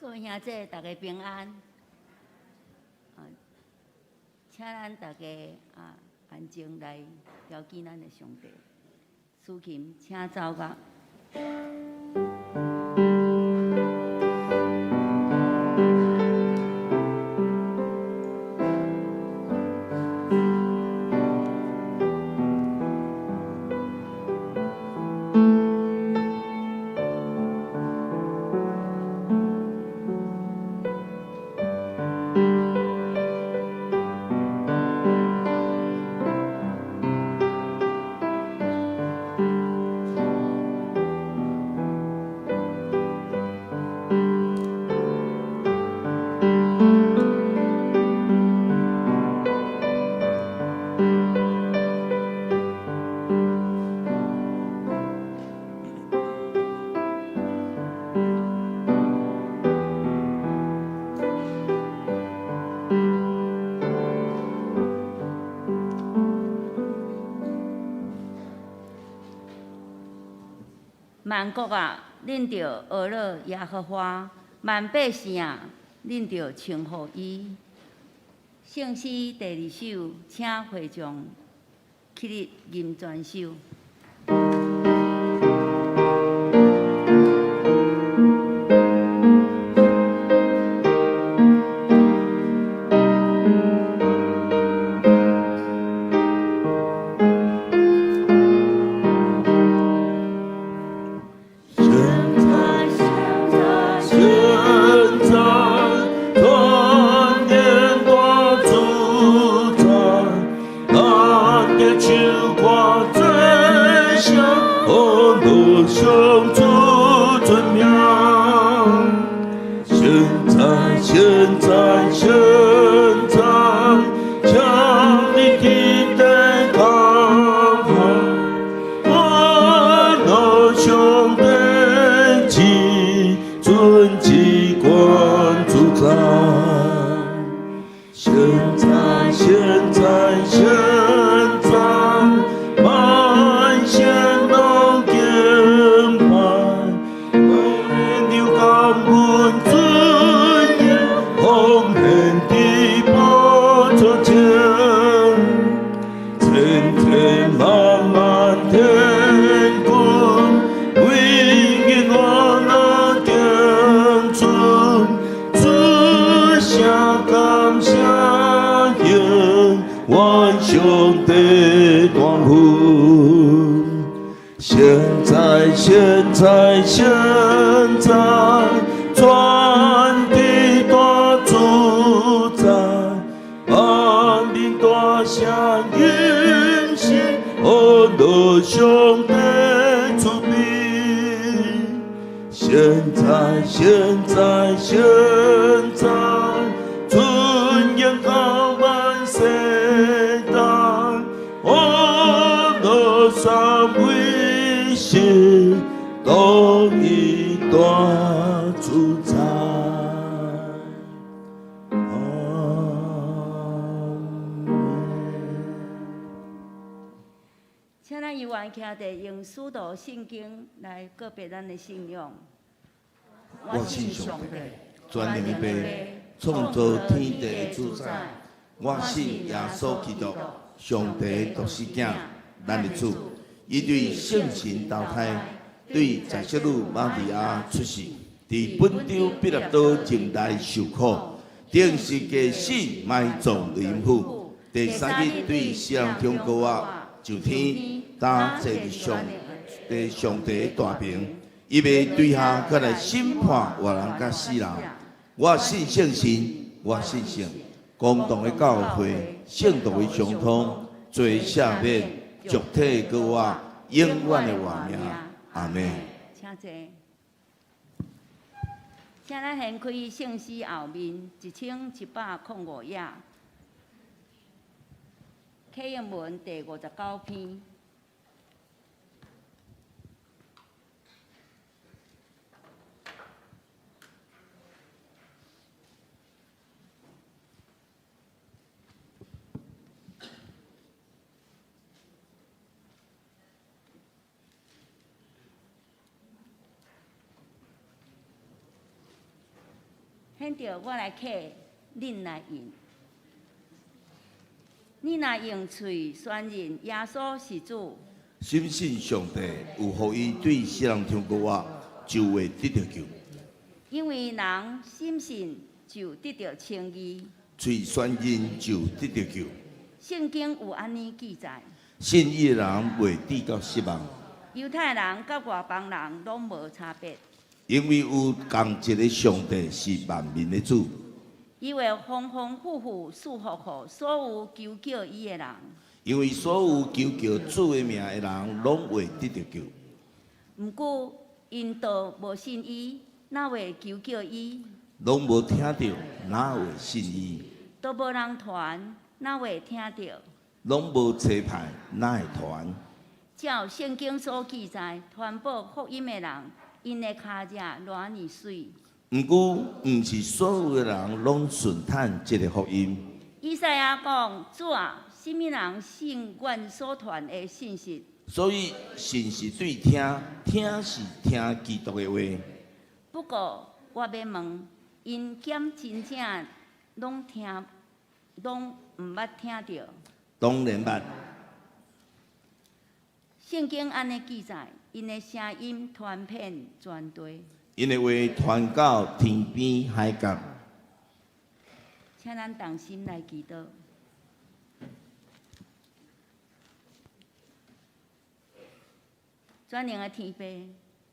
各位兄弟，大家平安。啊，請咱大家啊安靜來朝見咱的上帝。司琴，請奏樂。萬國啊，恁著呵咾耶和華；萬百姓啊，恁著稱呼伊。聖詩第二首，請會眾起立吟全首。請咱猶原徛佇用使徒信經來告白咱的信仰。我信上帝，全能的父，創造天地的主宰。我信耶穌基督，上帝的獨生囝，咱的主。伊對聖神投胎，對十色女瑪利亞出世，佇本丟彼拉多境內受苦，釘十架死埋葬佇陰府，第三日對死人中復活上天，擔坐佇上帝上帝的大爿，伊欲對遐閣來審判活人佮死人。我信聖神，我信聖公同的教會，聖徒的相通，罪赦免，肉體的復活，永遠的活命。阿們。請坐。請咱掀開聖詩後面1705頁，啟應文第59篇。現在我來客恁來應。你若用喙宣認耶穌是主，深信上帝有予伊對死人中復活，就會得著救。因為人深信就得著稱義。喙宣認就得著救。聖經有按呢記載：信伊的人袂致到失望。猶太人佮外邦人攏無差別。因為有仝一个上帝是萬民的主。伊會豐豐富富賜福予所有求叫伊的人。因為所有求叫主的名的人，攏會得著救。毋過𪜶都無信伊，哪會求叫伊？攏無聽著，哪會信伊？都無人傳，哪會聽著？攏無差派，哪會傳？照聖經所記載，傳報福音的人，𪜶的跤跡偌爾媠。毋過，毋是所有的人攏順趁這个福音。以賽亞講：主啊，啥物人信阮所傳的信息？所以信是對聽，聽是聽基督的話。不過，我欲問，𪜶敢真正攏聽，攏毋捌聽著？當然捌。聖經按呢記載，𪜶的聲音傳遍全地。𪜶的話傳到天邊海角。請咱同心來祈禱。全能的天父，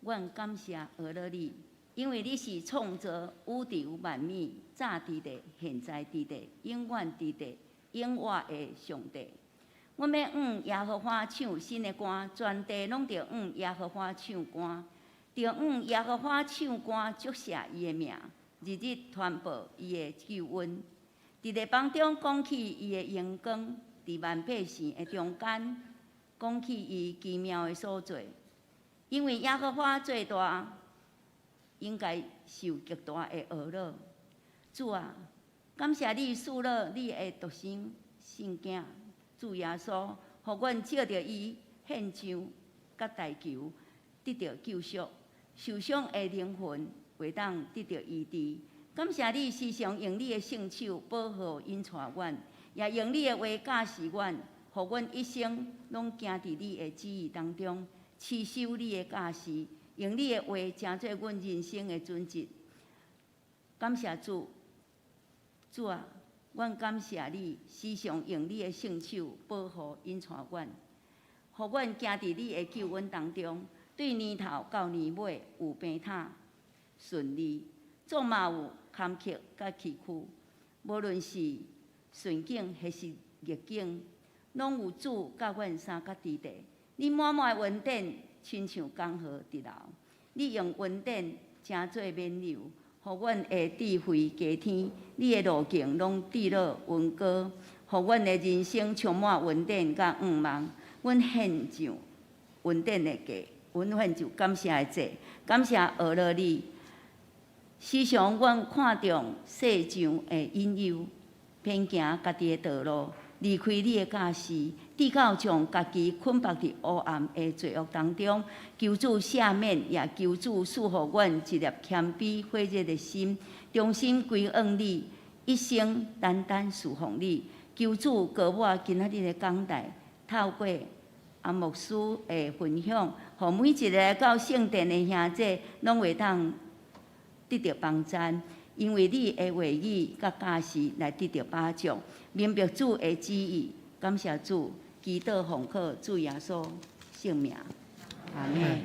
阮感謝阿樂你，因為你是創造宇宙萬物、早佇地、現在佇地、永遠佇地、永活的上帝。阮欲向耶和華唱新的歌，全地攏著向耶和華唱歌，著向耶和華唱歌，祝謝伊的名，日日傳報伊的救恩。佇列邦中講起伊的榮光，佇萬百姓的中間講起伊奇妙的所作。因為耶和華做大，應該受極大的呵咾。主啊，感謝你賜予你的獨生聖囝主耶穌，予阮藉著伊獻上佮代求，得著救贖，受傷的靈魂會當得著醫治。感謝你時常用你的聖手保護引帶阮，也用你的話教示阮，予阮一生攏行佇你的旨意當中，持守你的教示，用你的話成做阮人生的準則。感謝主，主啊，阮感謝你時常用你的聖手保護引帶阮，予阮行佇你的救恩當中，對年頭到年尾有平坦順利，總嘛有坎坷佮崎嶇，無論是順境抑是逆境，攏有主佮阮相佮佇地。你滿滿的恩典，親像江河直流。你用恩典成做冕旒，予阮的智慧加添。你的路徑攏佇落恩膏，予阮的人生充滿恩典佮向望。阮獻上恩典的祭，阮獻上感謝的祭，感謝阿樂你。時常阮看重世上的引誘，偏行家己的道路，離開你的教示，直到將家己捆縛佇黑暗的罪惡當中。求主赦免，也求主賜予阮一粒謙卑火熱的心，忠心歸向你，一生單單侍奉你。求主膏我今仔日的講道，透過阿牧師的分享，予每一个來到聖殿的兄弟，攏會當得著幫贊，因為你的話語佮教示來得著保障，明白主的旨意。感謝主，祈禱奉靠主耶穌聖名，阿們。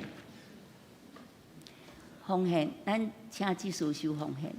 奉獻，咱請執事收奉獻。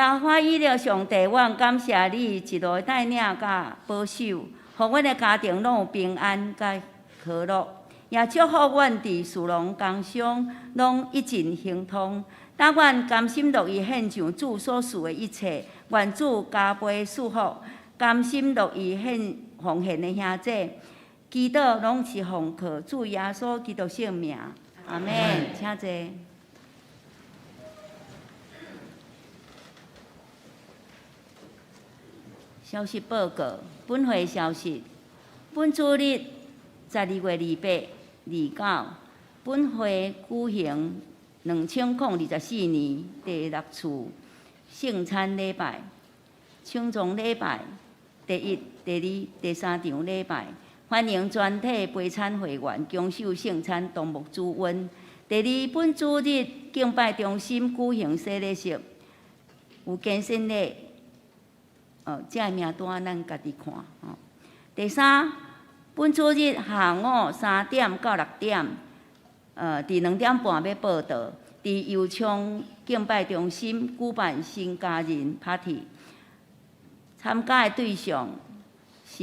耶和華以勒上帝，阮感謝你一路帶領佮保守，予阮的家庭攏有平安佮和樂，也祝福阮佇事農工商攏一盡亨通。當阮甘心樂意獻上主所賜的一切，願主加倍賜福。甘心樂意獻奉獻的兄弟，祈禱攏是奉靠主耶穌基督聖名，阿們。請坐。消息報告，本會消息，本主日12月28、29，本會舉行2024年第六次聖餐禮拜、慶祝禮拜，第一、第二、第三場禮拜，歡迎全體陪餐會員享受聖餐，同沐主恩。第二，本主日敬拜中心舉行洗禮式，有堅振禮。哦，這个名單咱家己看吼。第三，本主日下午3點到6點，佇2點半欲報到，佇油昌敬拜中心舉辦新家人 party。參加的對象是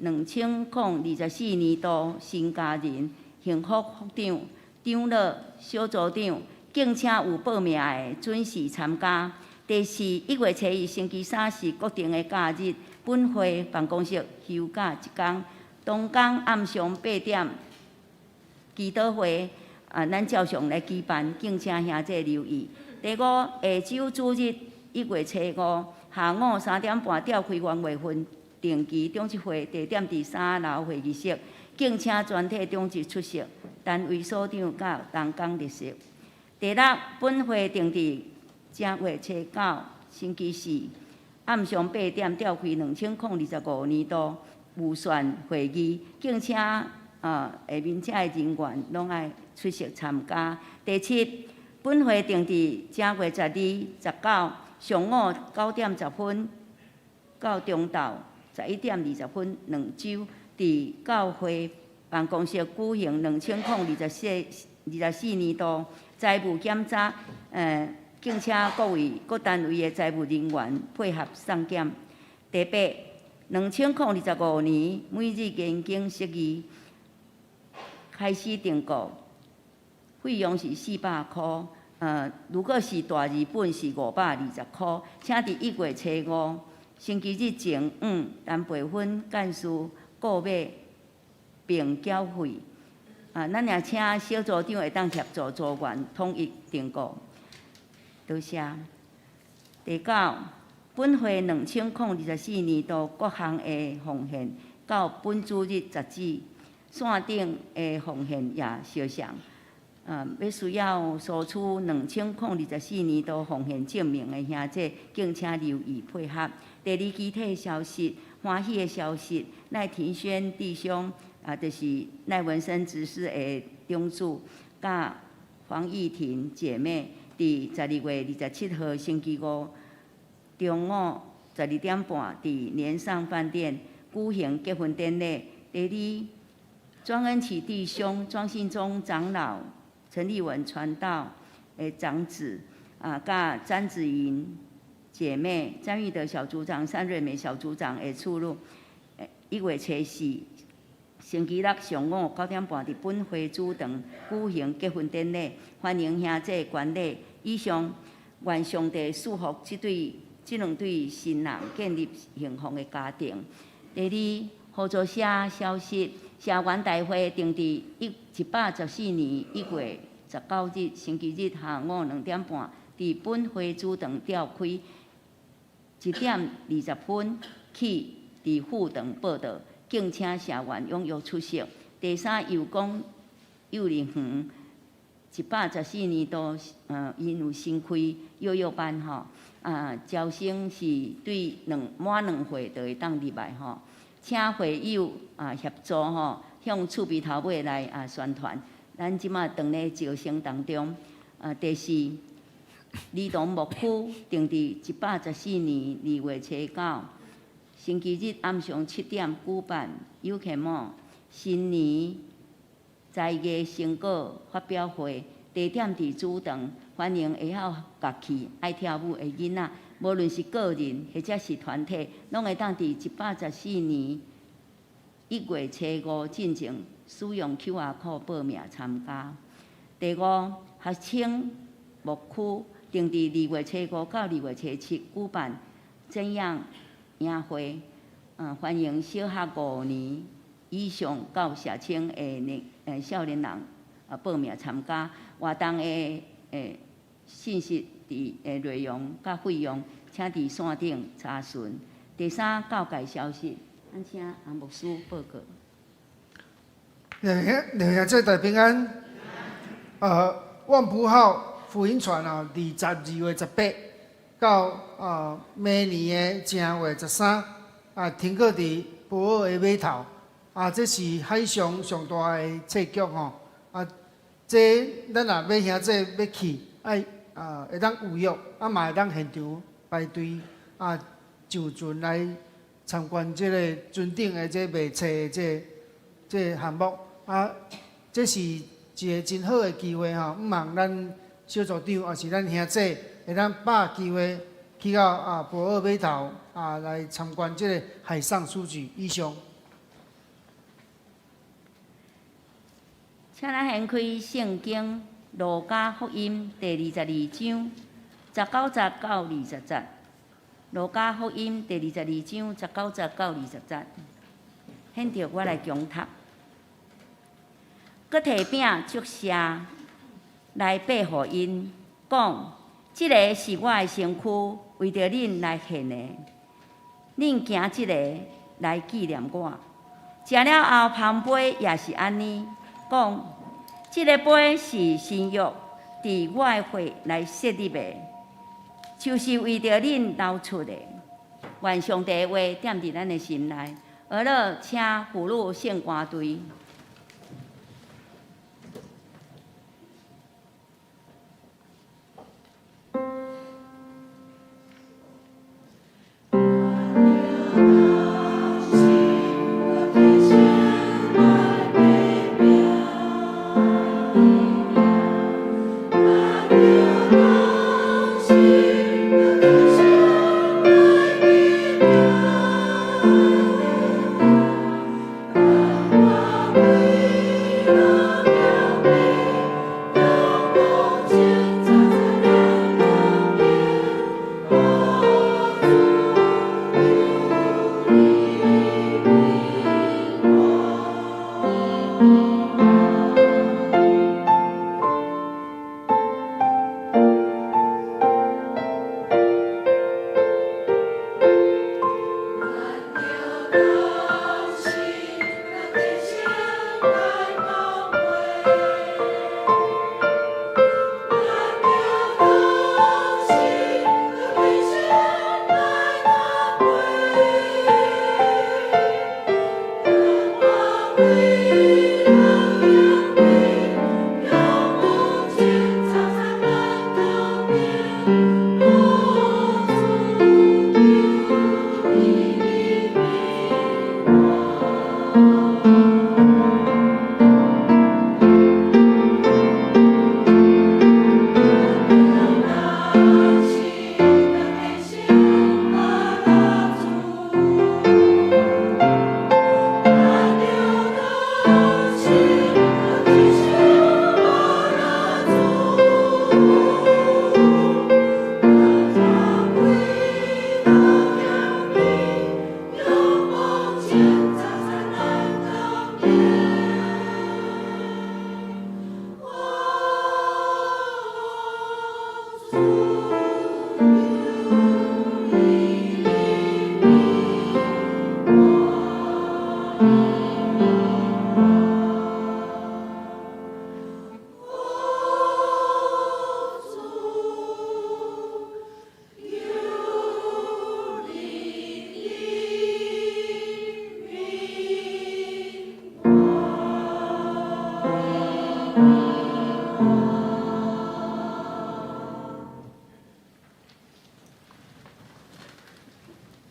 2024年度新家人幸福副長、長老、小組長，敬請有報名的準時參加。第四，1月初一星期三是國定的假日，本會辦公室休假一工。當天暗上8點，祈禱會啊，咱照常來舉辦，敬請兄弟留意。第五，下週主日1月初五下午3點半召開元月份定期長執會，地點佇3樓會議室，敬請全體長執出席，單位所長佮同工列席。第六，本會定佇正月初九星期四暗上8點召開2025年度預算會議，敬請下面遮的人員攏愛出席參加。第七，本會定佇正月12、19上午9點10分到中晝11點20分兩週，佇教會辦公室舉行2024年度財務檢查，敬請各位各單位的財務人員配合送檢。第八，2025年每日研經釋義開始訂購，費用是400箍，如果是大字本是520箍。請佇1月初五星期日前五，陳培芬幹事購買並繳費。啊，咱也請小組長會當協助組員統一訂購。多謝。第九，本會2024年度各項的奉獻，到本主日截止，線頂的奉獻也相像。欲需要索取2024年度奉獻證明的兄弟，敬請留意配合。第二，其他消息，歡喜的消息，賴庭軒弟兄，啊，就是賴文生執事的長子，佮黃玉婷姐妹。佇12月27號星期五中午12點半，佇連上飯店舉行結婚典禮。第二，莊恩啟弟兄、莊信忠長老、陳立文傳道的長子，啊，佮詹子瑩姐妹、詹玉德小組長、單瑞美小組長的出入，1月初四星期六上午9點半，佇本會主堂舉行結婚典禮，歡迎兄弟觀禮。以上，願上帝賜福這對、這兩對新人建立幸福的家庭。第二，合作社消息，社員大會定佇114年1月19日星期日下午2點半，佇本會主堂召開，1點20分起佇副堂報到。敬請社員踴躍出席。第三，祐廣幼兒園114年度，𪜶有新開幼幼班吼，啊，招生是對滿2歲就會當入來吼，請會友啊協助吼，向厝邊頭尾來啊宣傳。咱這馬當咧招生當中。啊，第四，兒童牧區定佇114年2月初九。星期日暗上7點舉辦有客某新年才藝成果發表會，地點佇主堂，歡迎會曉樂器、愛跳舞的囡仔無論是個人或者是團體，攏會當佇114年1月初五進前使用 QR code 報名參加。第五，學青牧區定佇2月初五到2月初七舉辦怎樣營會，歡迎小學5年以上到社青的少年人報名參加。活動的信息佇內容佮費用，請佇線頂查詢。第三，教界消息，咱請洪牧師報告。兩兄弟大平安。萬福號福音船啊，22月18到明年的正月13啊，停靠佇博爾的碼頭。啊，這是海上上大的冊局吼。啊，這咱若欲兄弟欲去，愛會當預約，啊嘛會當現場排隊啊上船來參觀這个船頂的這賣冊的這個項目。啊，這是一个真好的機會吼，毋望咱小組長抑是咱兄弟會當把握機會去到博爾碼頭啊來參觀這个海上書局。以上。請咱掀開聖經路加福音第22章19節到20節。路加福音第22章19節到20節。現在我來講讀。閣提餅祝謝來擘予𪜶，講：這个是我的身軀，為著恁來獻的。恁行這个來紀念我。食了後，捧杯也是按呢，講：這个杯是新約，佇我的血來設立的，就是為著恁流出的。願上帝的話踮佇咱的心內。下落請婦女聖歌隊。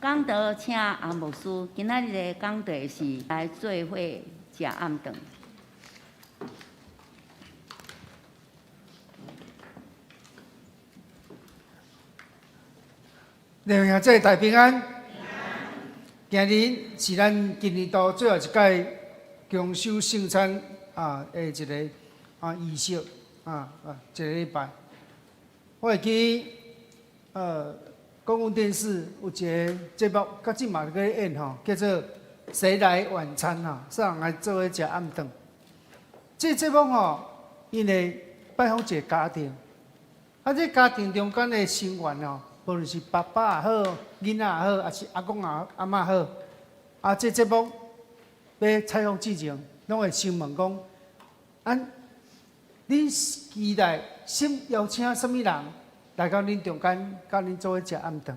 講道請洪牧師，今仔日的講題是來做伙食暗頓。弟兄姊妹大平安。今日是咱今年度最後一屆供守聖餐的一個儀式一個禮拜。我會記公共電視有一個節目，到這嘛閣咧演吼，叫做《誰來晚餐》吼，啥人來做伙食暗頓？這個節目吼，𪜶會拜訪一個家庭，這家庭中間的成員吼，無論是爸爸也好，囡仔也好，抑是阿公阿阿嬤好，這節目欲採訪之前，攏會先問講，恁期待先邀請啥物人來到恁中間，佮恁做伙食暗頓？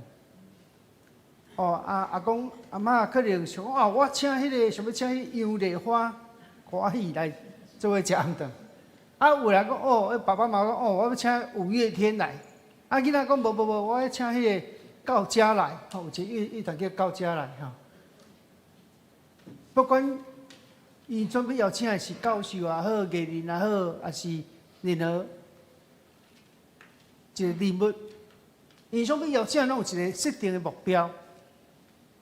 哦，阿公阿嬤可能想講，我請彼個想欲請彼個楊麗花歌戲來做伙食暗頓。有人講，爸爸媽媽講，我欲請五月天來。囡仔講，無無無，我欲請彼個高家來，吼，有一個樂團叫高家來，吼。不管𪜶準備邀請的是教授也好，藝人也好，抑是任何一個人物，𪜶想欲邀請，攏有一個設定的目標。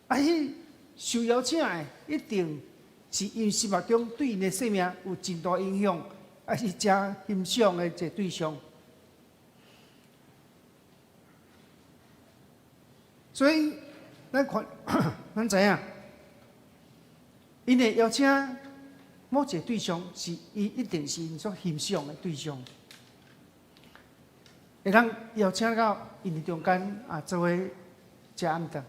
彼受邀請的一定是𪜶心目中對𪜶的生命有真大影響，抑是誠欣賞的一個對象。所以，咱看，咱知影，𪜶會邀請某一個對象，是伊一定是𪜶所欣賞的對象，會當邀請到𪜶的中間做伙食暗頓。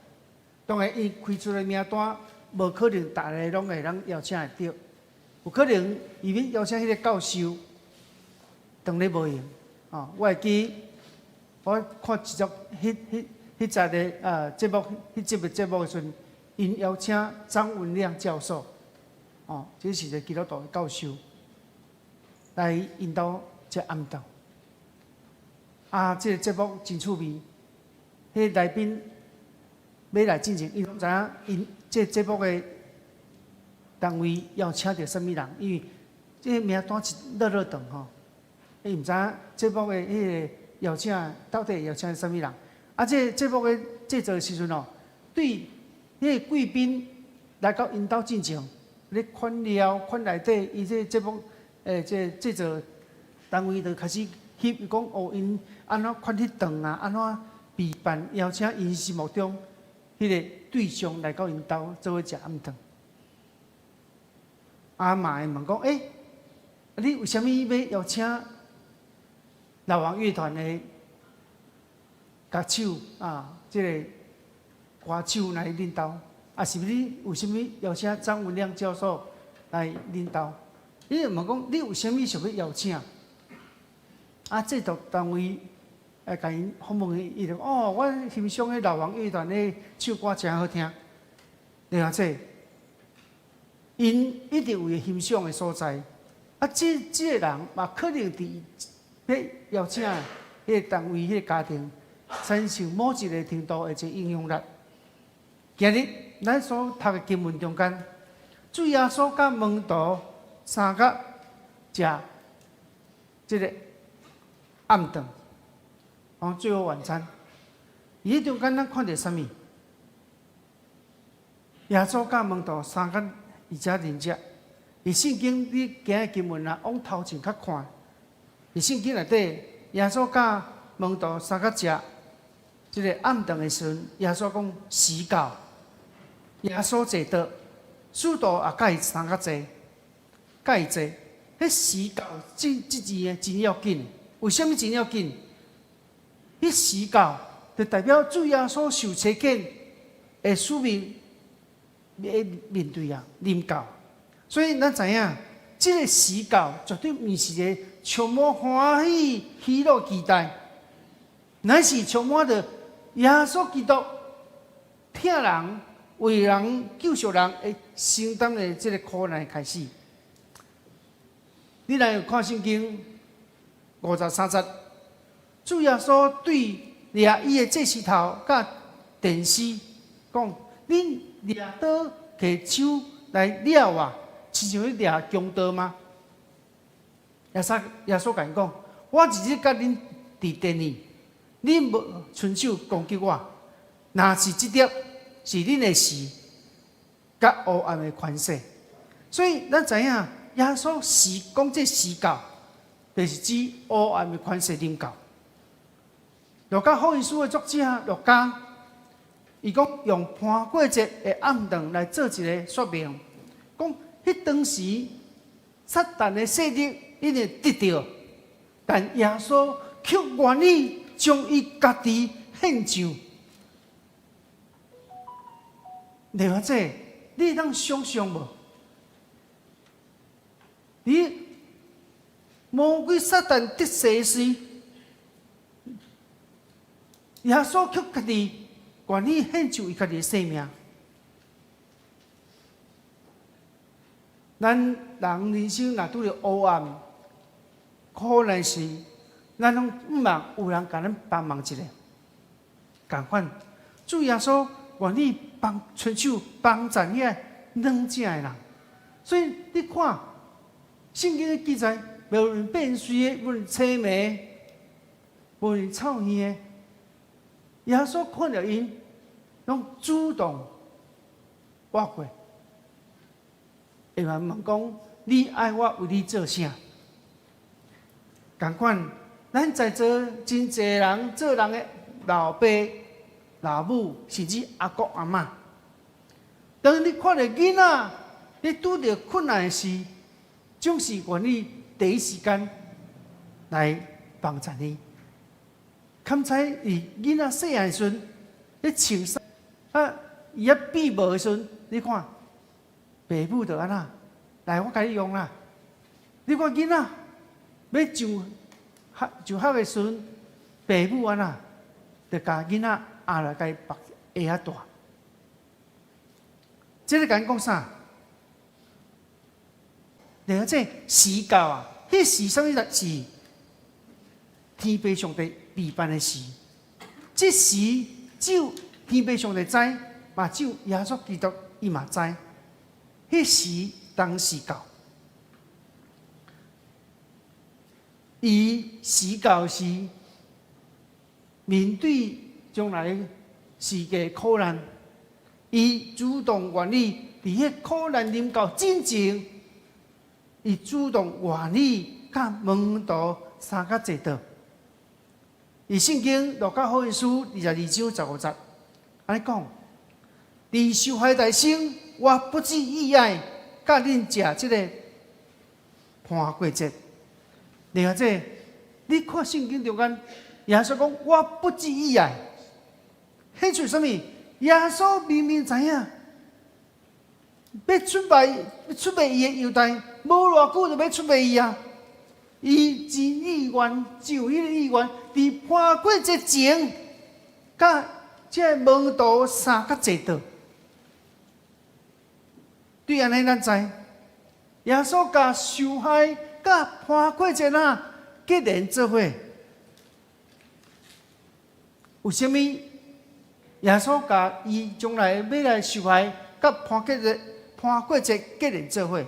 當然，伊開出的名單，無可能逐个攏會當邀請會著，有可能伊欲邀請彼個教授，當咧無閒。哦，我會記，我看一集彼彼集的節目，彼集的節目的時陣，𪜶邀請張文亮教授，哦，這是一個基督徒的教授，來𪜶兜食暗頓。這個節目真趣味，彼個來賓欲來進前，𪜶攏知影𪜶這個節目的單位邀請著啥物人，因為這個名單一落落長吼，伊毋知影節目的彼個邀請到底邀請啥物人。這個節目的製作的時陣吼，對彼個貴賓來到𪜶兜進前，咧款料款內底，伊這個節目這個製作單位就開始翕講哦，𪜶按怎款彼頓啊，按怎備辦邀請𪜶心目中彼個對象來到𪜶兜做伙食暗頓。嘛會問講，你為啥物欲邀請老王樂團的歌手啊，這個歌手來恁兜？是毋是你為啥物邀請張文亮教授來恁兜？你就問講，你為啥物想欲邀請？製作單位來共𪜶訪問伊，伊就講哦，我欣賞彼老王樂團的唱歌誠好聽。你看這，𪜶一定有伊欣賞的所在。這個人嘛可能佇欲邀請彼個單位、彼個家庭產生某一個程度的一個影響力。今日咱所讀的經文中間，主耶穌佮門徒相佮食這個暗頓，最後晚餐。佇彼中間，咱看著啥物？耶穌佮門徒相佮佇遮啉食。佇聖經你今日經文啊，往頭前較看，佇聖經內底，耶穌佮門徒相佮食這個暗頓的時陣，耶穌講時到，耶穌坐桌，使徒也佮伊相佮坐，佮伊坐。彼時到這字呢，真要緊。為啥物真要緊？彼時到就代表主耶穌受差遣的使命的面對啊，臨到。所以咱知影，這個時到絕對毋是一個充滿歡喜、喜樂、期待，乃是充滿著耶穌基督疼人、為人救贖人會承擔的這個苦難開始。你若有看聖經53節，主耶穌對掠伊的祭司頭佮典師講：恁掠刀提手來掠我，親像咧掠強盜嗎？耶穌共𪜶講：我日日佮恁佇殿裡，恁無伸手攻擊我。若是這粒是恁的時佮黑暗的權勢，所以咱知影耶穌時講這時到，就是指黑暗的權勢臨到。路加福音書的作者路加，伊講用逾過節的暗頓來做一个說明，講彼當時撒旦的勢力已經得著，但耶穌卻願意將伊家己獻上。另外，這你會當想像無？你魔鬼撒旦得勢時，耶穌卻家己願意獻上伊家己的性命。咱人人生若拄著黑暗、苦難時，咱攏向望有人共咱幫忙一下。仝款，主耶穌願意幫伸手幫贊遐軟弱的人。所以你看聖經的記載，無論變水的，無論青盲，無論臭耳的，耶穌看著𪜶，攏主動倚過，會問講：你愛我為你做啥？仝款，咱在座真濟人做人的老爸、老母，甚至阿公阿嬤。當你看著囡仔，咧拄著困難時，總是願意第一時間來幫助伊。堪彩伊囡仔細漢時陣，咧穿衫啊，伊猶變無的時陣，你看，爸母就按怎？來，我共你用啦。你看囡仔欲上學上學的時陣，爸母按怎？就共囡仔壓來共伊縛鞋仔帶。這个共咱講啥？了這時到啊，彼時啥物是天父上帝預辦的時。這時只有天父上帝知，嘛只有耶穌基督伊嘛知。彼時當時到，伊時到時面對將來世界苦難，伊主動願意佇彼苦難臨到進前，伊主動願意佮門徒相佮坐倒。佇聖經路加福音書22章15節，按呢講：佇受害大生，我不只意愛佮恁食這个逾過節。另外，這你看聖經中間，耶穌講我不只意愛，彼就是啥物？耶穌明明知影，欲出賣伊的猶大，無偌久就欲出賣伊啊！伊真意願，就有彼个意願，佇逾過節前，佮這个門徒相佮坐倒。對按呢，咱知耶穌共受害佮逾過節啊，結連做伙。為啥物耶穌共伊將來欲來受害佮逾過節結連做伙？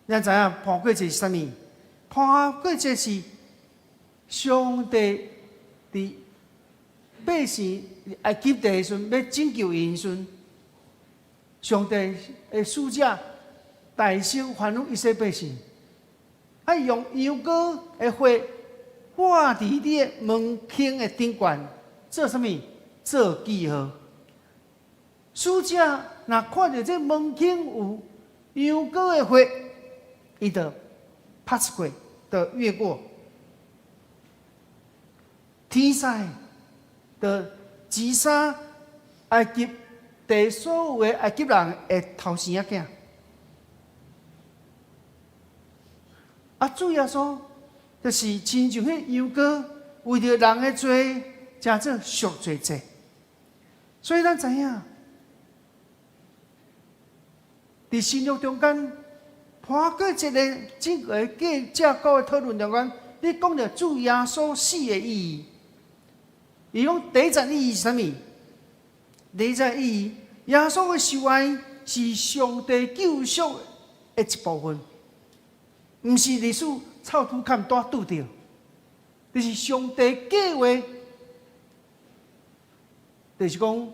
咱知影逾過節是啥物？逾過節是上帝佇百姓埃及地的時陣，欲拯救𪜶時陣，上帝的使者大聲吩咐以色列百姓，愛用羊羔的血畫佇你的門框的頂懸，做啥物？做記號。使者若看著這門框有羊羔的血，伊就 pass 過，就越過。天使就擊殺埃及地所有的埃及人的頭生仔囝。啊，主耶穌就是親像彼羊羔，為著人的罪，成做贖罪祭。所以咱知影，佇新約中間，逾過節的整個架構的討論中間，你講著主耶穌死的意義，伊講第一層意義是啥物？第一層意義，耶穌的受害是上帝救贖的一部分，毋是歷史臭拄坎拄拄著，這是上帝計劃。就是講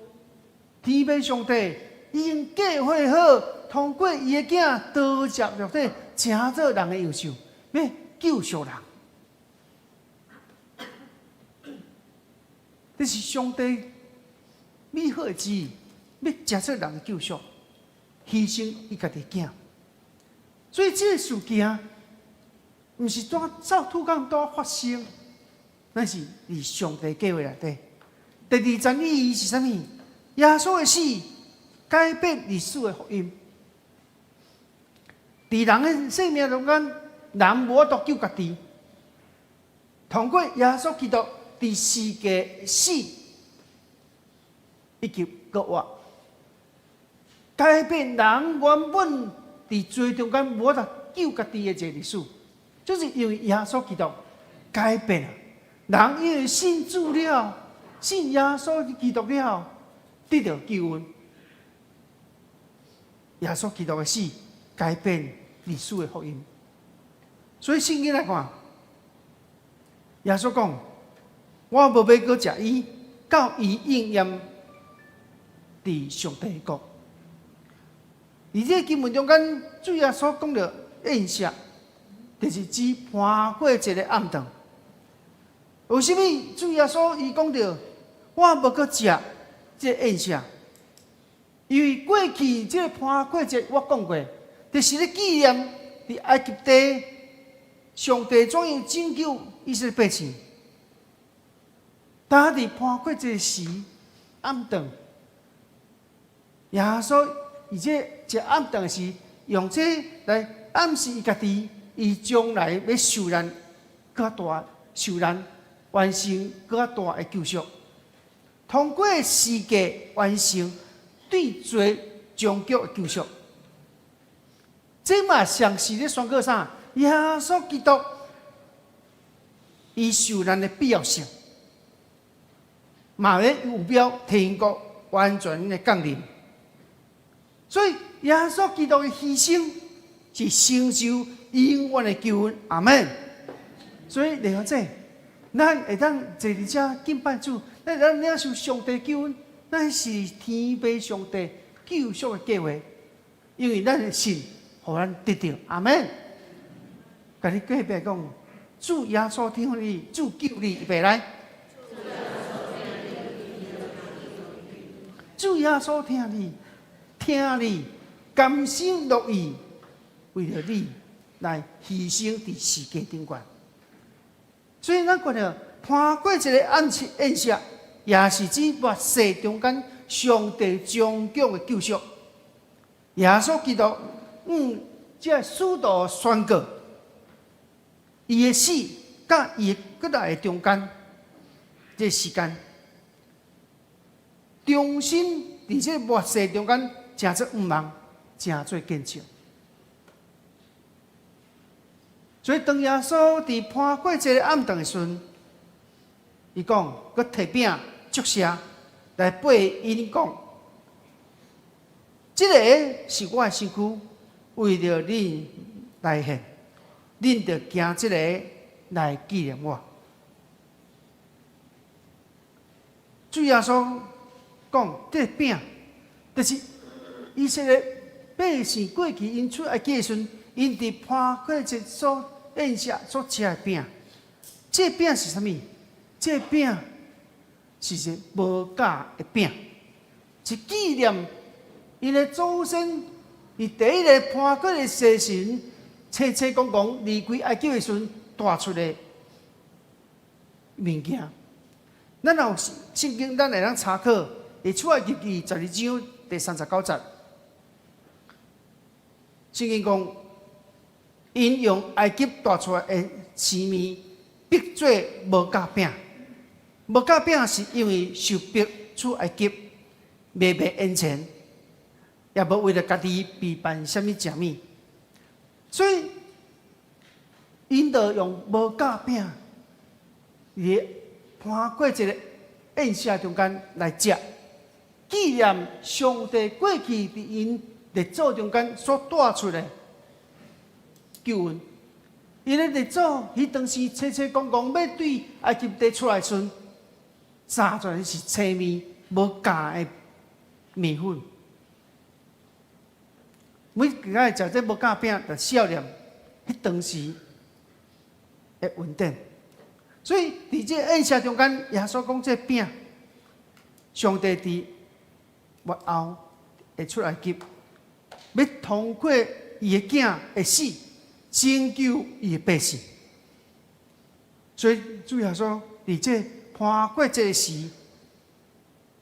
天父上帝已經計劃好，通過伊的囝道成肉體，成做人的樣式，欲救贖人。這是上帝美好的旨意，欲成做人的救贖，犧牲伊家己囝。所以這個事件，毋是拄走突然拄發生，乃是佇上帝計劃內底。第二層意義是啥物？耶穌的死改變歷史的福音。佇人的生命中間，人無法度救家己。通過耶穌基督佇十字架死以及復活，改變人原本佇罪中間無法度救家己的這個歷史，就是因為耶穌基督改變了。人因為信主了，信耶穌基督了，得著救恩。耶穌基督的死改變歷史的福音。所以聖經來看，耶穌講：我無欲閣食伊，到伊應驗佇上帝的國。佇這個經文中間，主耶穌講著宴席，就是指盤過節的暗頓。為啥物主耶穌伊講著我無閣食這個宴席？因為過去這個盤過節我講過，就是咧紀念佇埃及地上帝怎樣拯救以色列百姓。當佇盤過節時暗頓，耶穌而且食暗頓時，用這來暗示伊家己，伊將來欲受難閣較大，受難完成閣較大的救贖，通過十字架完成對罪終極的救贖。這嘛像是咧宣告啥？耶穌基督伊受難的必要性，嘛咧預表天國完全的降臨。所以耶穌基督的犧牲是成就永遠的救恩。阿門。所以弟兄姊妹，咱會當坐佇遮敬拜主，咱會當領受上帝救恩，咱是天父上帝救贖的計劃，因為咱的信，予咱得著。阿門。共你隔壁講，主耶穌疼你，主救你，預備來。主耶穌疼你，疼你，甘心樂意為著你來犧牲佇十字架頂懸。所以咱看著盤過節的暗宴席，也是指末世中間上帝終極的救贖。耶穌基督，這使徒宣告，伊的死佮伊閣來的中間，這時間，重新佇這末世中間，成做向望，成做見證。所以當耶穌佇盤過節的暗頓的時陣，伊講，閣提餅祝謝來掰𪜶講，這个是我的身軀，為著恁來獻，恁著行這个來紀念我。主耶穌講，這个餅就是以色列百姓過去𪜶出埃及的時陣，𪜶佇盤過節所宴席所食的餅。這餅是啥物？這餅是一個無酵的餅，是紀念𪜶的祖先佇第一个盤過節時陣，清清講講離開埃及的時陣帶出的物件。咱若有聖經，咱會當查考，佇出埃及記12章第39節，聖經講，𪜶用埃及帶出來的生麵，逼做無酵餅。無酵餅是因為受逼出埃及，袂袂緣錢，也無為著家己備辦啥物食物，所以𪜶就用無酵餅，佇盤過節宴席中間來食，紀念上帝過去佇𪜶列祖中間所帶出的救恩。𪜶的列祖彼當時清清講講欲對埃及地出來時陣，三全是青麵，無酵的麵粉。每一擺食這無酵餅，就思念彼當時的恩典。所以佇這宴席中間，耶穌講這餅，上帝佇末後會出埃及，欲通過伊的囝的死，拯救伊的百姓。所以主耶穌佇這逾越節時，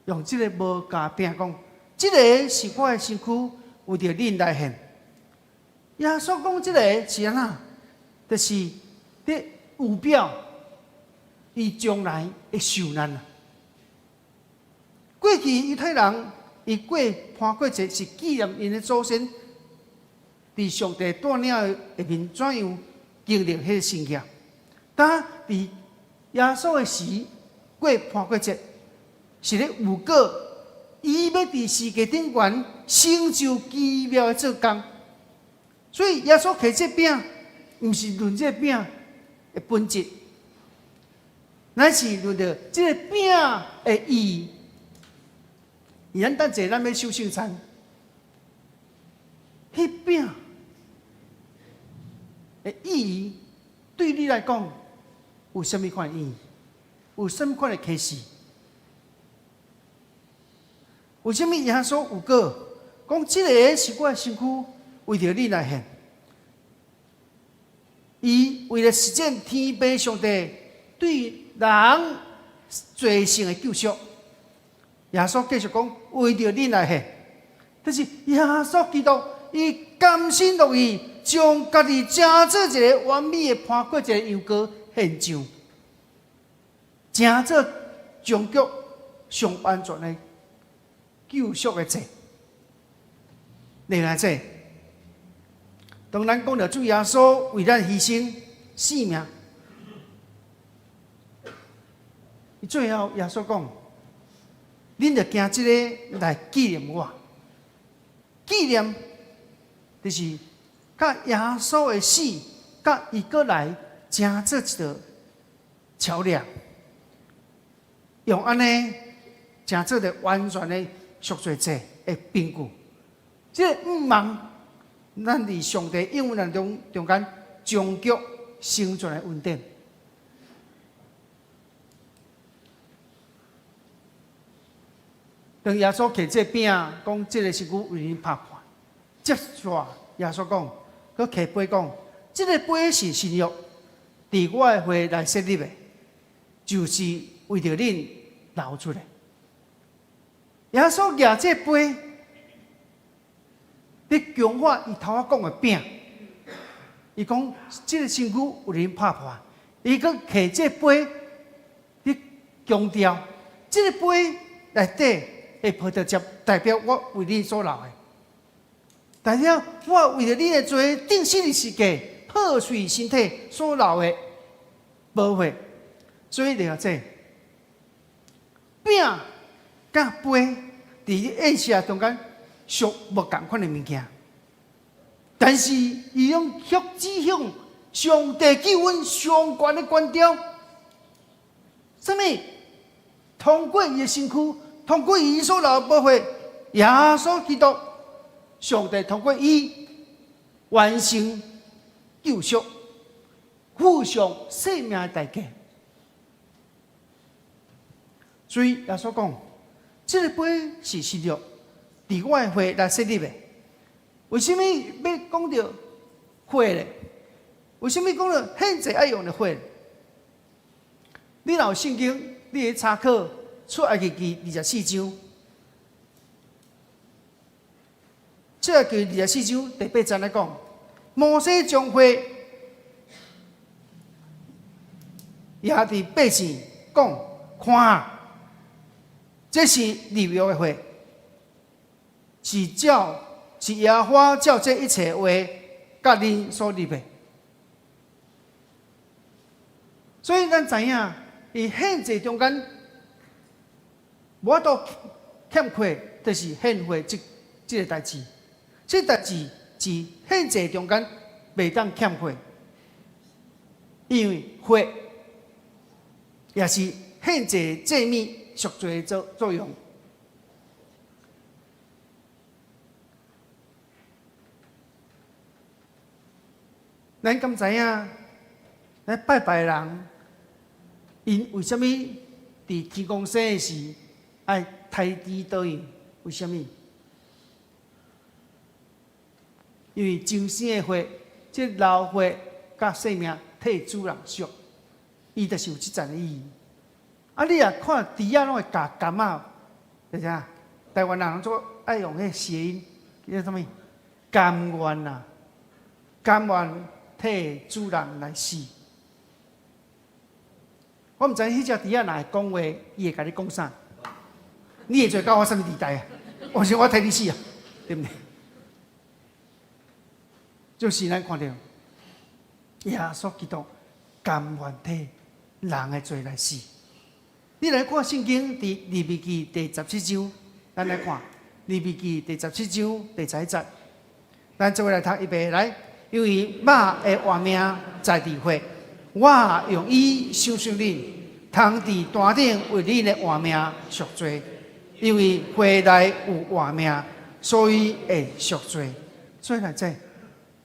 用這个無酵餅講，這个是我的身軀，為著恁來獻。耶穌講這个是按怎？就是佇預表伊將來的受難啊。過去猶太人伊過逾越節是紀念𪜶的祖先佇上帝帶領下面怎樣經歷彼个神蹟。但佇耶穌的時過逾越節，是咧預告伊欲佇十字架頂懸成就奇妙的做工。所以耶穌提這餅，毋是論這餅的本質，乃是論著這个餅的意義。咱等陣咱欲守聖餐，彼餅的意義對你來講有啥物款意義？有啥物款的啟示？為啥物耶穌有講講這个是我的身軀，為著恁來獻？伊為了實踐天父上帝對人罪性的救贖，耶穌繼續講為著恁來獻。但是耶穌基督，伊甘心樂意將家己成做一个完美的逾越節羊羔獻上，成做終極上完全的救贖的祭。另外這，當咱講著主耶穌為咱犧牲性命，伊最後耶穌講：恁著行這个來紀念我，紀念就是佮耶穌的死，佮伊閣來成做一道橋梁，用按呢成做一个完全的贖罪祭的憑據。這个向望，咱佇上帝應允咱中間終極成全的恩典。當耶穌提這餅，講這个身軀為恁拍破，接續耶穌講，閣提杯講，這个杯是新約，佇我的血來設立的，就是為著恁流出的。耶穌舉這杯，佇強化伊頭仔講的餅。伊講這个身軀為恁拍破，伊閣提這杯，佇強調這个杯內底的葡萄汁，代表我為恁所流的，代表我為著恁的罪，釘十字架破碎身體所流的寶血。所以你看這餅佮杯佇宴席中間屬無仝款的物件，但是伊攏卻指向上帝救恩上懸的關照。啥物？通過伊的身軀，通過伊所流的寶血，耶穌基督，上帝通過伊完成救贖，付上生命的代價。所以耶穌講，這个杯是新約，佇我的血來設立的。為啥物欲講著血咧？為啥物講著獻祭愛用著血？你若有聖經，你會參考出埃及記二十四章，出埃及記二十四章第八節來講，摩西將血也佇百姓講，看，這是立約的血，是照是耶和華照這一切話佮恁所立的。所以咱知影，佇獻祭中間，無法度欠缺，就是獻血這個代誌。這代誌是獻祭中間袂當欠缺，因為血也是獻祭祭物贖罪的作用。咱敢知影？來拜拜的人，𪜶為啥物佇天公生的時愛刣豬倒去？為啥物？因為精生的血，這流血佮性命替主人贖，伊就是有這層意義。啊，你若看豬仔攏會咬柑仔，就是啥？台灣人攏做愛用彼個諧音，叫做啥物？甘願啊，甘願替主人來死。我毋知彼隻豬仔若會講話，伊會共你講啥？你會做到我啥物地帶啊？我想我替你死啊，對毋對？就是咱看著耶穌基督甘願替人的罪來死。你來看聖經佇利未記第十七章，咱來看利未記第十七章第11節，咱做伙來讀，預備來，因為肉的活命在佇血，我用伊賞罰恁，通佇壇頂為恁的活命贖罪，因為血內有活命，所以會贖罪。所以來這，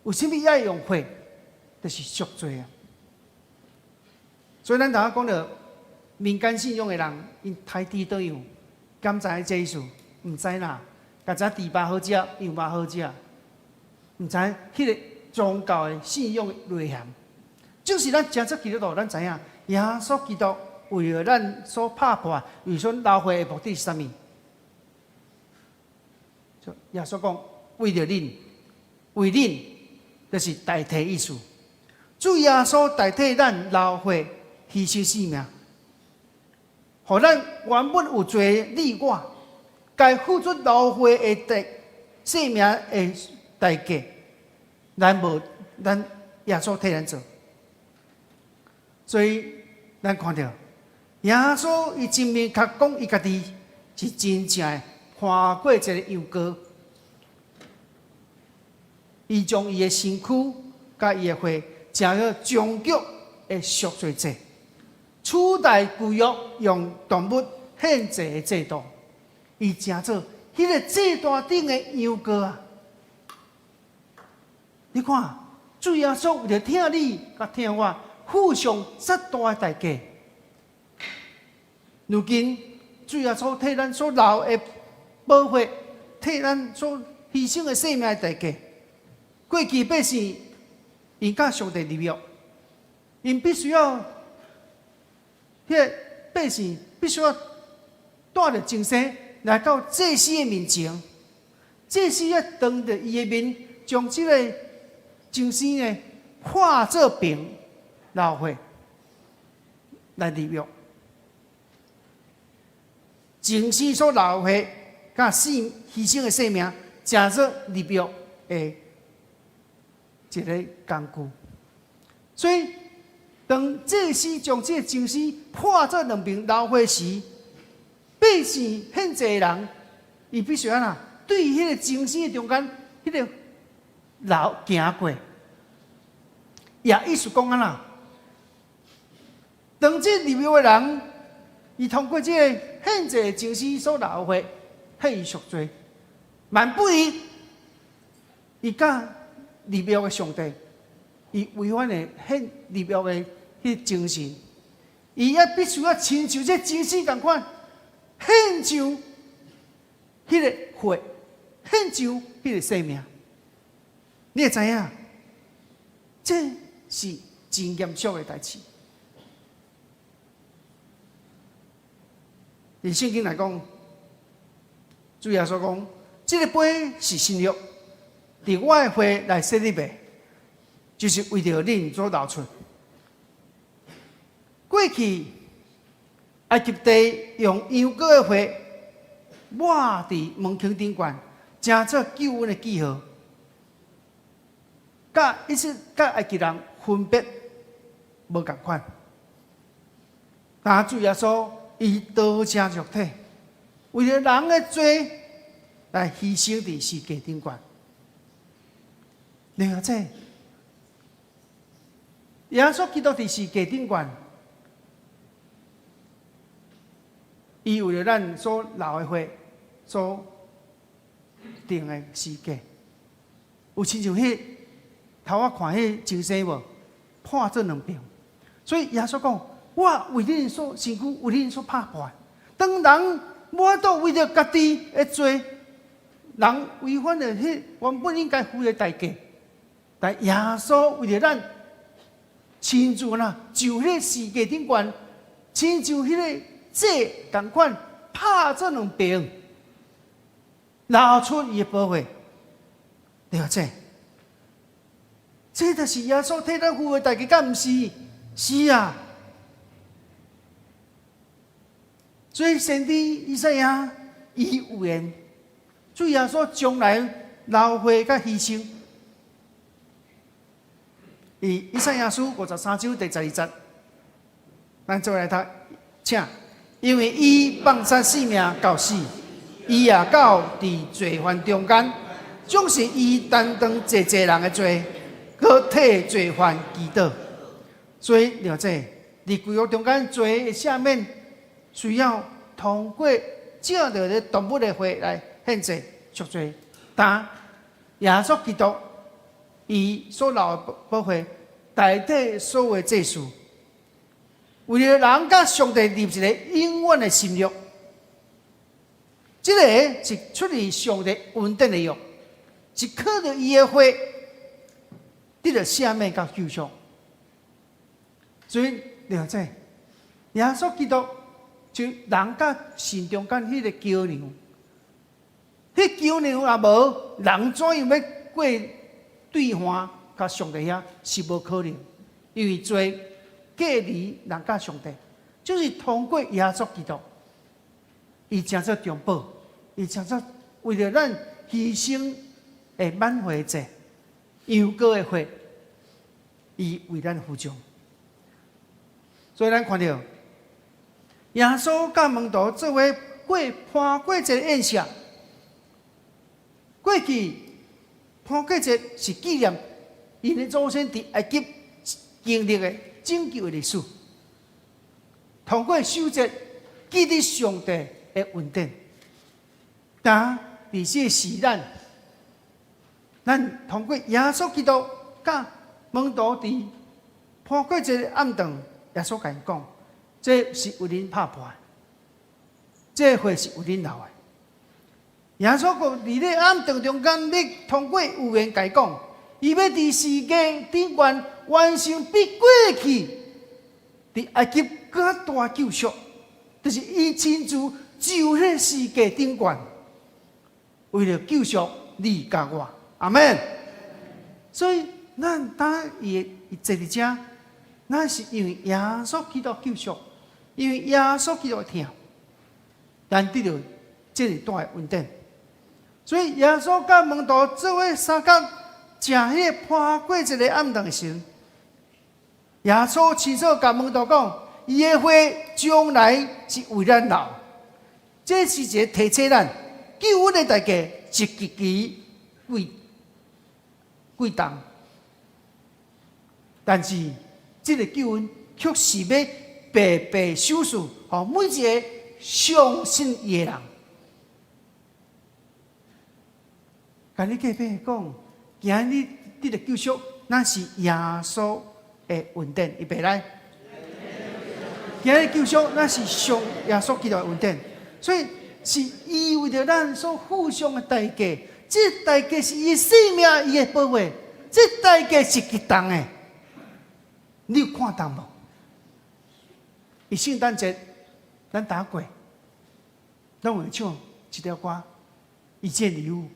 為啥物愛用血？就是贖罪啊！所以咱頭仔講著民間信仰的人，𪜶刣豬倒樣，敢知影這意思？毋知啦，敢知豬肉好食，羊肉好食，毋知彼個宗教的信仰的內涵。就是咱成做基督徒，咱知影耶穌基督為著咱所拍破、為所流血的目的是啥物？耶穌講，為著恁，為恁，就是代替意思。主耶穌代替咱流血犧牲性命，予咱原本有罪的你我，該付出流血的代性命的代價，咱無，咱耶穌替咱做。所以咱看著耶穌伊真明確講，伊家己是真正的跨過一个羊羔，伊將伊的身軀佮伊的血，成做終極的贖罪祭，取代舊約用動物獻祭的制度，伊成做彼个祭壇頂的羊羔啊！你看，主耶穌為著疼你，佮疼我，付上這大的代價。如今，主耶穌替咱所流的寶血，替咱所犧牲的性命的代價。過去百姓𪜶佮上帝立約，𪜶必須要，彼个百姓必須要帶著精牲來到祭司的面前，祭司要當著伊的面，將這个精牲呢化做餅流血來立約。精牲所流血，佮死犧牲的性命，成做立約的一个工具。所以，當祭司將這个精牲破做兩爿流血時，百姓獻祭的人，伊必須按怎對彼个精牲的中間，彼个流行過，也意思講按怎？當這立約的人，伊通過這个獻祭的精牲所流血，替伊贖罪，萬不伊，伊佮立約的上帝，伊違反的獻立約的彼精神，伊也必須要親像這精牲仝款，獻上彼个血，獻上彼个生命。你會知影，這是真嚴肅的代誌。佇聖經來講，主耶穌講，這个杯是新約，佇我的血來設立的，就是為著恁所流出。過去埃及地用羊羔的血抹佇門框頂懸，成做救恩的記號，佮以色佮埃及人分別無仝款。但主耶穌伊道成肉體，為著人的罪來犧牲佇十字架頂懸。另外，這耶穌基督佇十字架頂懸，伊為著咱所流的血所釘的十字架，有親像彼頭仔看彼個情形無，破做兩半。所以耶穌講：我為恁所身軀，為恁所拍破。當人無法度為著家己的罪，人違反著彼原本應該付的代價，但耶穌為著咱親自啦，受彼個十架頂懸，親像彼個祭仝款拍做兩爿，流出伊的寶血，對無？這就是耶穌替咱付的代價，敢毋是？是啊。所以先知以賽亞伊預言，主耶穌將來流血佮犧牲。以以賽亞書53章第12節，咱做來讀，請，因為伊放殺性命到死，伊也到佇罪犯中間，總是伊擔當濟濟人的罪，閣替罪犯祈禱。所以了解，佇舊約中間罪的赦免，需要通過藉著這動物的血來獻祭贖罪，但耶穌基督伊所流的寶血代替所有的祭司，為著人佮上帝立一个永遠的新約。這个是出自上帝恩典的約，是靠著伊的血得著赦免佮救贖。所以了解耶穌基督就人佮神中間彼个橋梁，彼橋梁若無，人怎樣欲過對岸佮上帝遐是無可能，因為罪隔離人佮上帝，就是通過耶穌基督，伊成做中保，伊成做為著咱犧牲的挽回祭，羊羔的血，伊為咱付上。所以咱看著耶穌佮門徒做伙過逾越節宴席，過去逾越節是紀念𪜶的祖先佇埃及經歷的拯救的歷史。通過守節記得上帝的恩典，但佇這個時咱，咱通過耶穌基督佮門徒佇逾越節暗頓，耶穌共𪜶講，這是為恁拍破的，這血是為恁流的。耶穌閣佇咧暗頓中間，欲通過預言共伊講，伊欲佇十架頂懸完成比過去佇埃及閣較大救贖，就是伊親自受彼十架頂懸，為著救贖你佮我，阿們。所以咱當伊坐佇遮，咱是因為耶穌基督救贖，因為耶穌基督的疼，咱得著這个大的恩典。所以耶穌佮門徒做伙相共食彼个逾越節的暗頓時，耶穌親手共門徒講，伊的血將來是為咱流，這是一个提醒咱救恩的代價是極其貴貴重，但是這个救恩卻是欲白白賞賜，予每一个相信伊的人。共你隔壁講，今日得著救贖，那是耶穌的恩典，預備來。今日救贖，那是上耶穌基督的恩典，所以是伊為著咱所付上的代價，這代價是伊的性命，伊的寶血，這代價是極重的。你有看重無？佇聖誕節，咱逐過，攏會唱這條歌，伊這禮物。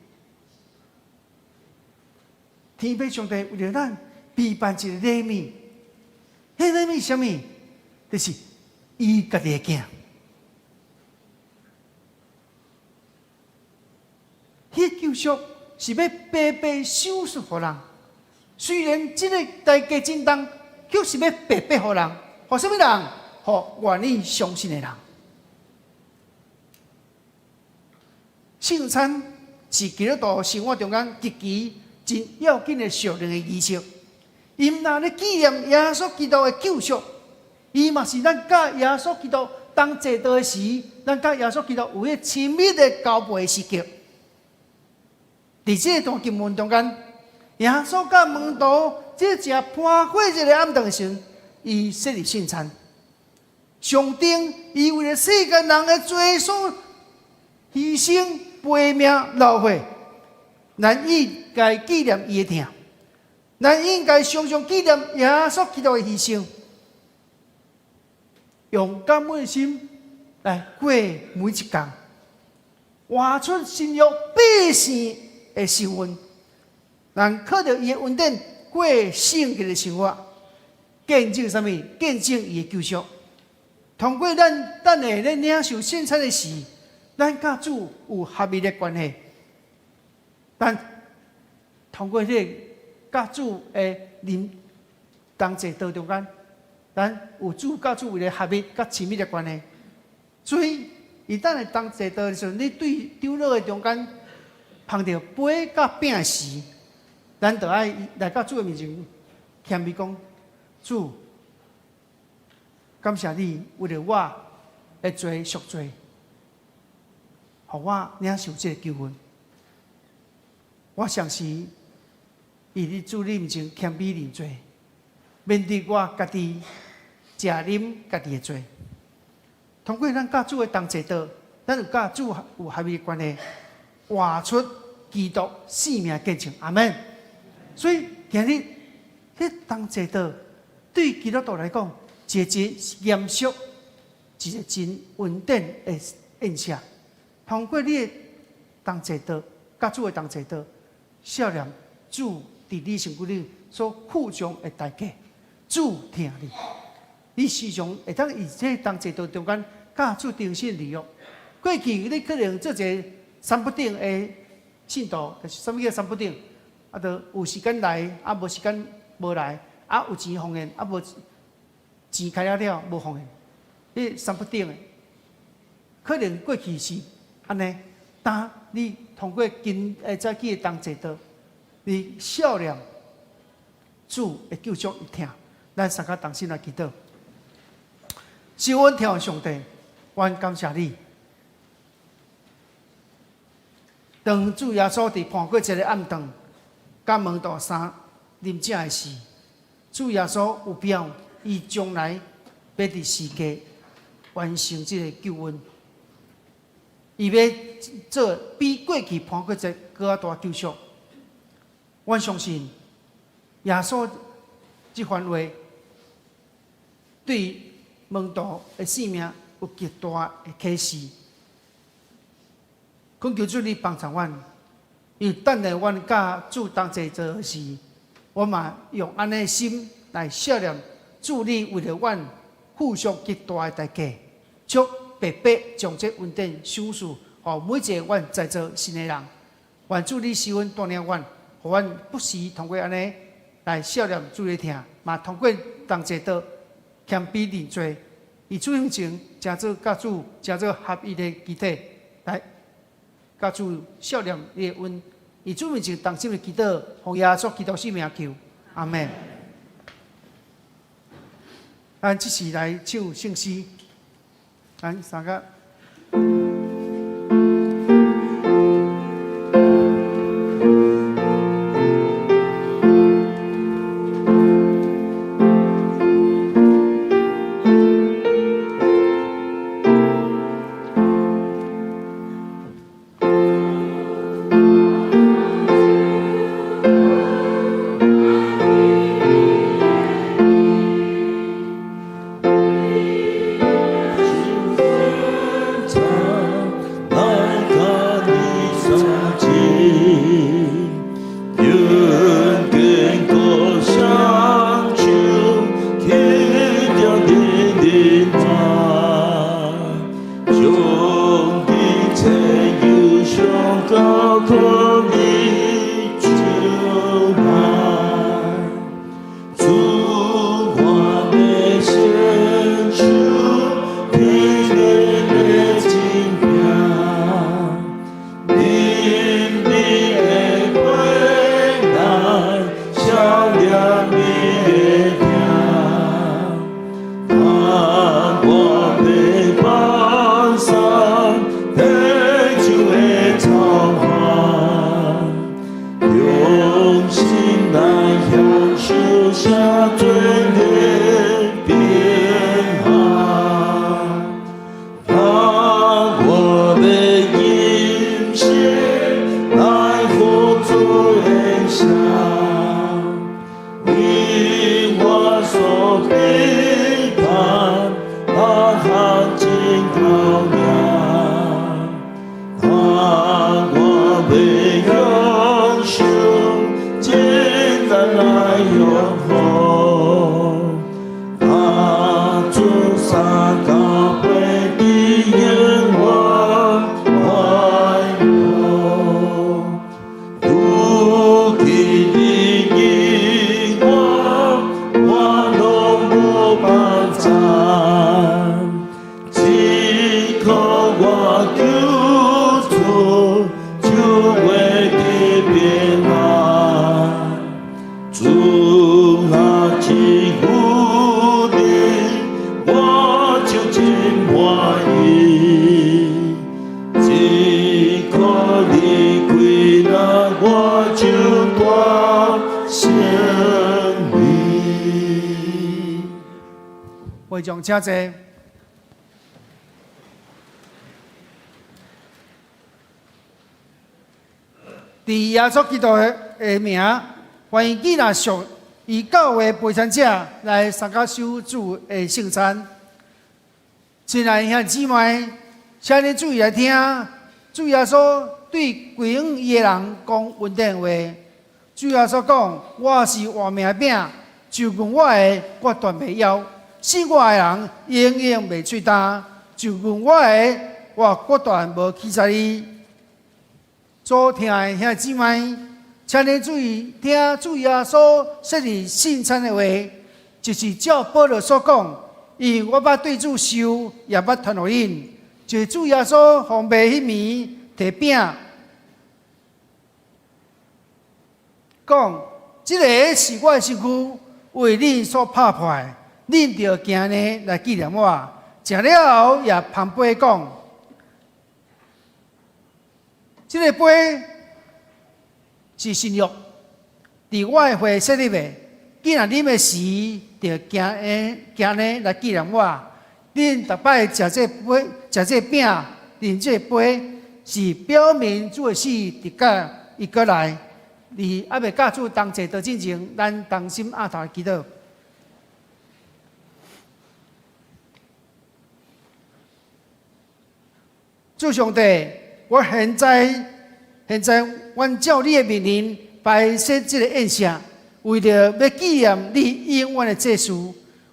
天父上帝為著咱備辦一个禮物，彼禮物是啥物？就是伊家己的囝。彼救贖是欲白白賞賜予人，雖然這个代價真重，卻是欲白白予人，予啥物人？予願意相信的人。聖餐是基督徒生活中間極其真要緊的屬靈的儀式，伊毋但咧紀念耶穌基督的救贖，伊嘛是咱佮耶穌基督同坐桌的時，咱佮耶穌基督有彼親密的交陪的時刻。佇這个段經文中間，耶穌佮門徒這食盤過節的暗頓時，伊設立聖餐。上頂伊為了世間人的罪所犧牲、背命、流血，咱應該紀念伊的疼，咱應該常常紀念耶穌基督的犧牲，用感恩的心來過每一工，活出新約百姓的身份，咱靠著伊的恩典過聖潔的生活，見證啥物？見證伊的救贖。通過咱等下咧領受聖餐的時，咱佮主有合一的關係。但通過這個佮主的臨同在當中間，咱有主佮主為了合一、佮親密的關係。所以，伊等下同齊桌的時陣，你對長老的中間捧著杯佮餅時，咱就愛來到主的面前謙卑講：主，感謝你為著我的罪贖罪，予我領受這個救恩。我相信，佇你主你面前謙卑認罪，免得我家己食啉家己的罪。通過咱佮主的同齊桌，咱有佮主有合一的關係，活出基督生命見證。阿門。所以今日彼同齊桌對基督徒來講，一個真嚴肅、一個真恩典的宴席。通過你的同齊桌，佮主的同齊桌，數念主佇你身軀裡所付上的代價，主疼你，你時常會當佇這同齊桌中間，佮主重新立約。過去你可能做一個三不頂的信徒，就是啥物叫三不頂？啊，就有時間來，啊無時間無來，啊有錢奉獻，啊無錢開了了無奉獻，你三不頂的。可能過去是按呢，但你通過今早起的同齊桌，你數念主的救贖的疼，咱三個同心來祈禱。是阮天父上帝，阮感謝你。當主耶穌佇盤過節的暗頓，佮門徒相啉食的時，主耶穌有表，伊將來欲佇世界完成這個救恩，伊欲做比過去盤過節閣較大救贖。阮相信耶穌這番話對門徒的生命有極大的啟示。懇求主你幫助阮，因為等下阮佮主同齊桌時，我嘛用按呢心來數念主你為著阮付上極大的代價，祝白白將這恩典賞賜予每一個阮在座信的人。願主你施恩帶領阮，予阮不時通過按呢來數念主的疼，嘛通過同齊桌謙卑認罪，以主面前成做佮主成做合一的肢體來。佮主數念你的恩，以主面前同心的祈禱，奉耶穌基督聖名求，阿門。咱這時來唱聖詩，咱三個。來向好，他主三更杯的永遠快樂，如今你我，我攏無辦法，只可我救主就會得平安。主若賜福你，我就真歡喜。只可離開那，我就大勝利。會眾請坐。佇耶穌基督的名，歡迎基納屬伊教會陪餐者來參加守主的聖餐。親愛的兄弟姊妹，請你注意來聽，主耶穌對歸向伊的人講恩典話。主耶穌講：我是活命的餅，就近我的，我斷袂枵；信我的人，永遠袂喙焦。就近我的，我決斷無驱逐伊。所聽的兄弟姊妹，請你注意聽主耶穌設立聖餐的話，就是照保羅所講，因為我捌對主受，也捌傳予恁。就是主耶穌奉賣彼暝提餅，講：這个是我的身軀，為恁所拍破的，恁著行按呢來紀念我。食了後也捧杯講：這个杯是新約，佇我的血設立的。既然啉的時，著行按行按呢來紀念我。恁逐擺食這杯、食這餅、啉這杯，是表明主的死，直到伊閣來。佇猶未佮主同齊桌進前，咱同心阿頭祈禱。主上帝，我現在現在，阮照你的命令擺設這个宴席，為著欲紀念你永遠的祭事，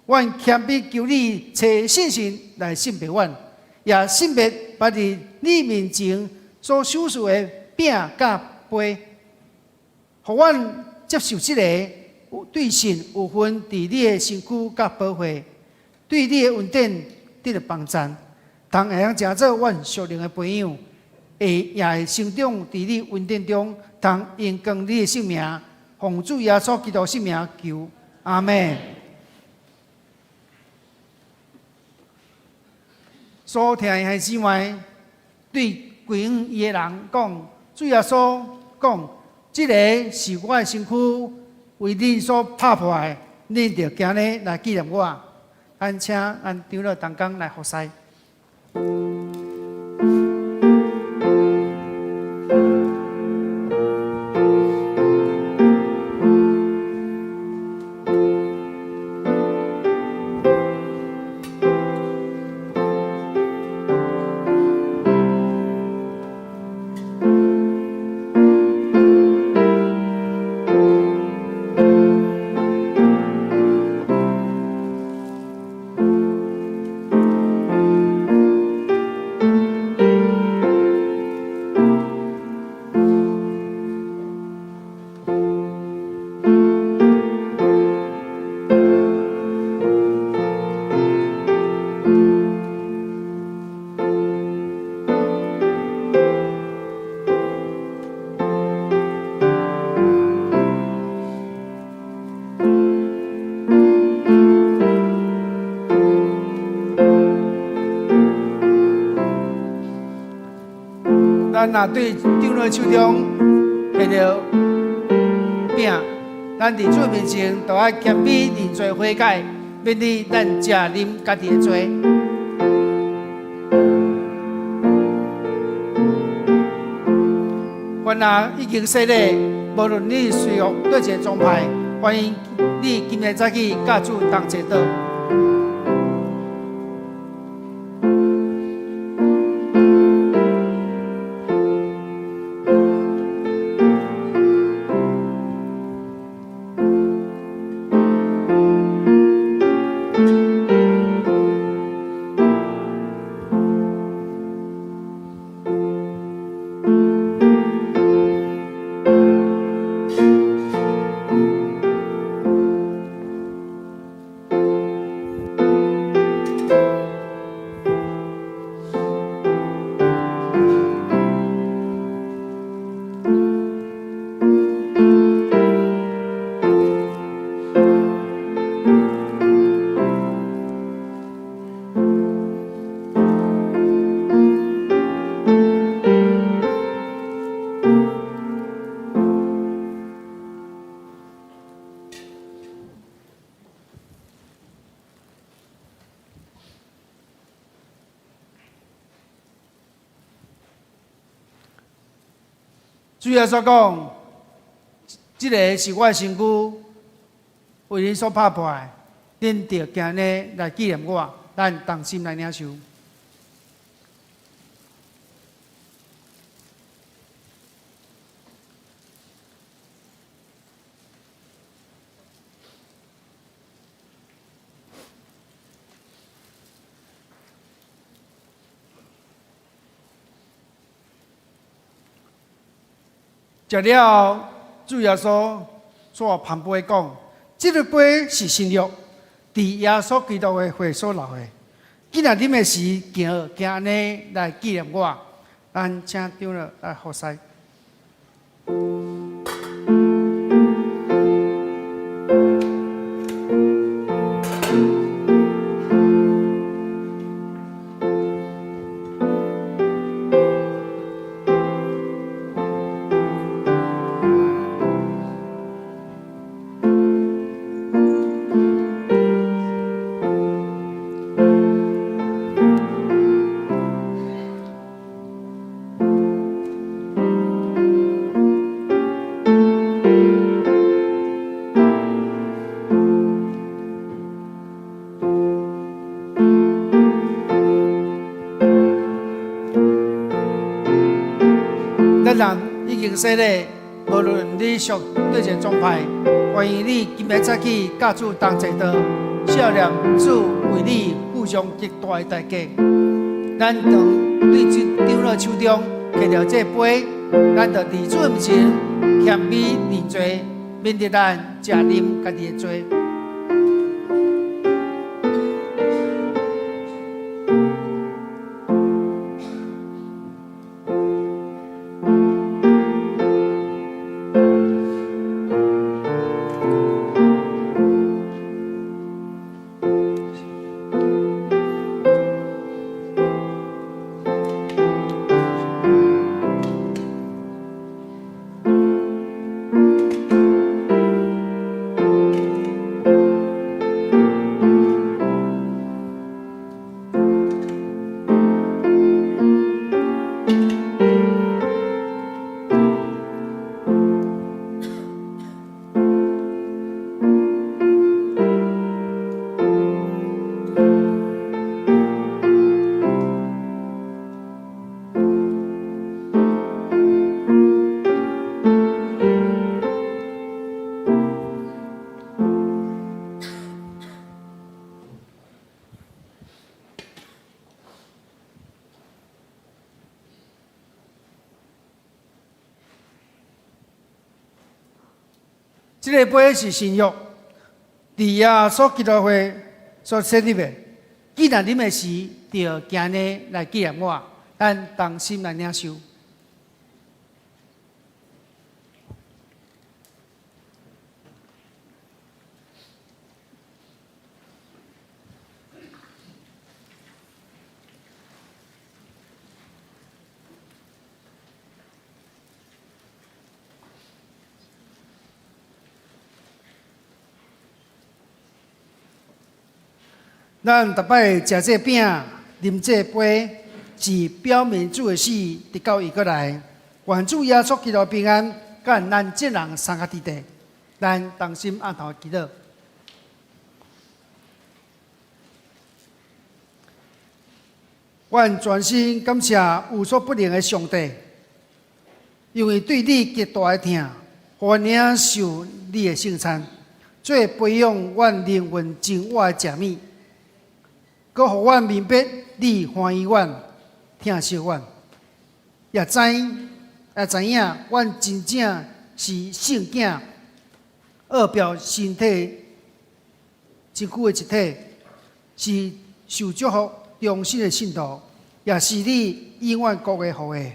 阮謙卑求你差聖神來聖別阮，也聖別捌佇你面前所賞賜的餅佮杯，予阮接受這个對神有份佇你的身軀佮寶血，對你的恩典得著幫贊，通會用成做阮屬靈的培養，會也會成長佇你恩典中，通榮光你的聖名，奉主耶穌基督聖名求，阿們。所聽的兄弟姊妹，對歸向伊的人講，主耶穌講：這个是我的身軀，為恁所拍破的，恁著行按呢來紀念我。咱請咱長老同工來服侍。咱若對長老手中提著餅，咱佇主面前都愛謙卑認罪悔改，免得咱食啉家己的罪。凡若已經洗禮，無論你隨屬佗一个宗派，歡迎你今日早起佮主同齊桌。主耶穌講：這个是我的身軀，為恁所拍破的，恁著行按呢來紀念我。咱同心來領受。食了後，主耶穌煞捧杯講：這个杯是新約，佇耶穌基督的血所流的。既然啉的時，行行按呢來紀念我。咱請長老來服侍。咱人已經洗禮，無論你屬佗一个宗派，歡迎你今日早起佮主同齊禱，數念主為你付上極大的代價。咱當對這長老手中提著這杯，咱就佇主面前謙卑認罪，免得咱食啉家己的罪。這个杯是新約，佇耶穌基督血所設立的。既然啉的時，就行按呢來紀念我，咱同心來領受。咱逐擺食這餅、啉這杯，是表明主的死，直到伊閣來。願主耶穌基督平安，佮咱眾人相佮佇佇。咱同心按頭祈禱。阮全心感謝無所不能的上帝，因為對你極大的疼，予阮領受你的聖餐，做培養阮靈魂真我的食物，閣予阮明白你歡喜阮、疼惜阮，也知影阮真正是聖囝奧妙身體身軀的一體，是受祝福忠心的信徒，也是你永遠國的後裔。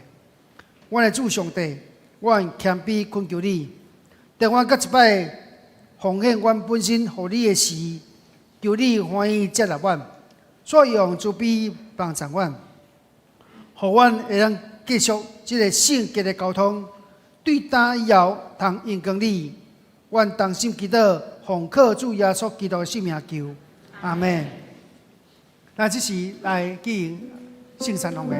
阮的主上帝，阮謙卑懇求你，當阮閣一擺奉獻阮本身予你的時，求你歡喜接納阮，煞用慈悲幫助阮，予阮會當繼續這个聖潔的交通，對今以後通榮光你。阮同心祈禱，奉靠主耶穌基督的聖名求，阿們。咱這時來舉行聖餐奉獻。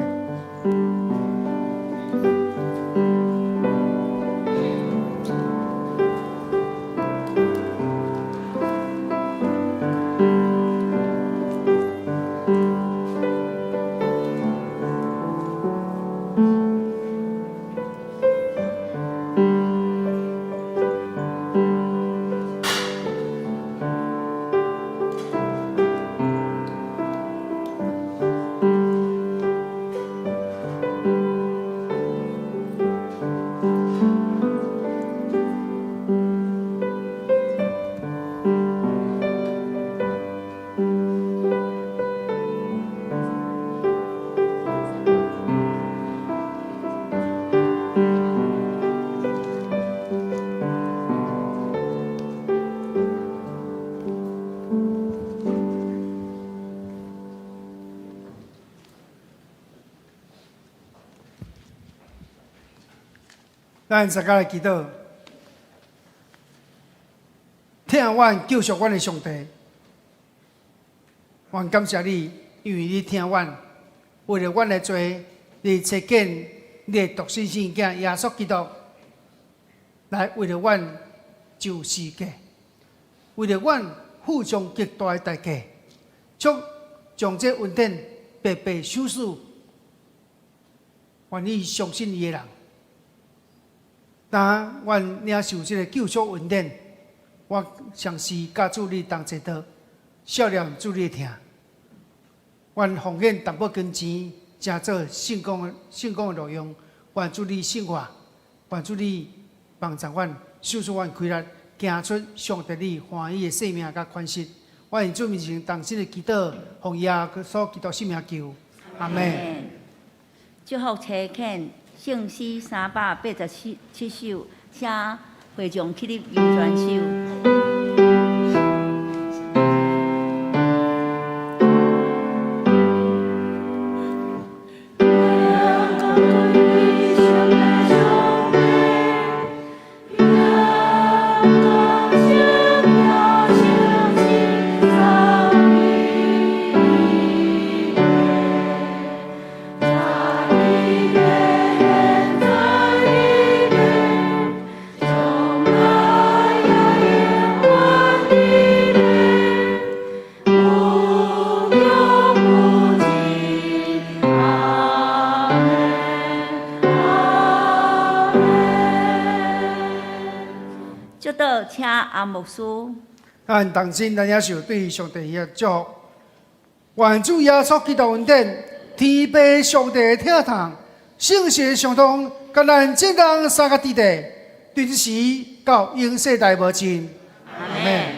咱大家來祈禱，疼阮救贖阮的上帝，阮感謝你，因為你疼阮，為著阮的罪，你差遣你的獨生聖子耶穌基督來為著阮受十架，為著阮付上極大的代價，卻將這恩典白白賞賜願意相信伊的人。當阮領受這个救贖恩典，我相信佮主你同齊倒，數念主你的疼。阮奉獻淡薄金錢，成做聖工的路用。願主你聖化，願主你幫助阮，賞賜阮氣力，行出上帝你歡喜的生命佮款式。我用主面前同心的祈禱，奉耶穌基督聖名求，阿們。祝福差遣聖詩387首，請會眾起立右轉手。祝禱，請阿牧師。咱同心來領受對上帝的祝福，願主耶穌基督恩典、天父上帝的疼痛、聖神相通，佮咱眾人三個弟弟，對這時到永世代無盡。阿們。